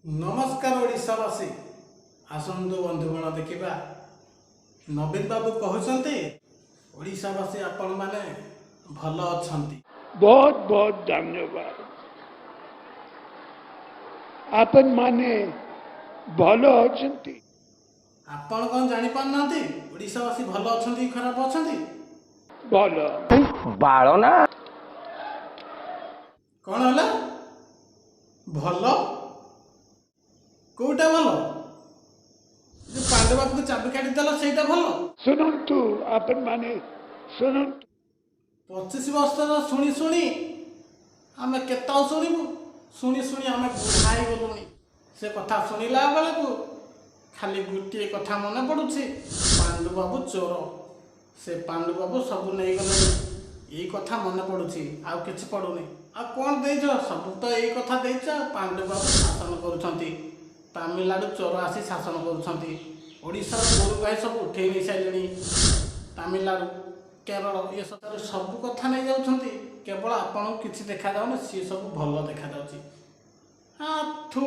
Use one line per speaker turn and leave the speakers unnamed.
ନମସ୍କାର ଓଡ଼ିଶାବାସୀ। ଆସନ୍ତୁ ବନ୍ଧୁଗଣ, ଦେଖିବା ନବୀନ ବାବୁ କହୁଛନ୍ତି, ଓଡ଼ିଶାବାସୀ, ଆପଣମାନେ ଭଲ ଅଛନ୍ତି।
ବହୁତ ବହୁତ ଧନ୍ୟବାଦ। ଆପଣମାନେ ଭଲ ଅଛନ୍ତି?
ଆପଣ କ'ଣ ଜାଣିପାରୁନାହାନ୍ତି ଓଡ଼ିଶାବାସୀ ଭଲ ଅଛନ୍ତି କି ଖରାପ ଅଛନ୍ତି?
ଭଲ।
ବାଳ ନା।
କ'ଣ ହେଲା? ଭଲ କୋଉଟା? ଭଲ ଯୋଉ ପାଣ୍ଡୁବାବୁକୁ ଚାବି କାଟିଦେଲ, ସେଇଟା ଭଲ?
ଶୁଣନ୍ତୁ, ଆପଣମାନେ ଶୁଣନ୍ତୁ।
25 ବର୍ଷର ଶୁଣି ଶୁଣି ଆମେ କେତେ ଆଉ ଶୁଣିବୁ? ଶୁଣି ଶୁଣି ଆମେ ବୁଢ଼ା ହେଇଗଲୁଣି। ସେ କଥା ଶୁଣିଲା ବେଳକୁ ଖାଲି ଗୋଟିଏ କଥା ମନେ ପଡ଼ୁଛି, ପାଣ୍ଡୁବାବୁ ଚୋର, ସେ ପାଣ୍ଡୁବାବୁ ସବୁ ନେଇଗଲେଣି। ଏଇ କଥା ମନେ ପଡ଼ୁଛି, ଆଉ କିଛି ପଡ଼ୁନି। ଆଉ କ'ଣ ଦେଇଛ? ସବୁ ତ ଏଇ କଥା ଦେଇଛ। ଆଉ ପାଣ୍ଡୁବାବୁ ଶାସନ କରୁଛନ୍ତି, ତାମିଲନାଡ଼ୁ ଚୋର ଆସି ଶାସନ କରୁଛନ୍ତି, ଓଡ଼ିଶାର ଗୋରୁ ଗାଈ ସବୁ ଉଠେଇ ନେଇ ସାରିଲେଣି, ତାମିଲନାଡ଼ୁ, କେରଳ, ଏ ସବୁ ସବୁ କଥା ନେଇଯାଉଛନ୍ତି। କେବଳ ଆପଣଙ୍କୁ କିଛି ଦେଖାଯାଉନି, ସିଏ ସବୁ ଭଲ ଦେଖାଯାଉଛି। ହଁ, ଥୁ।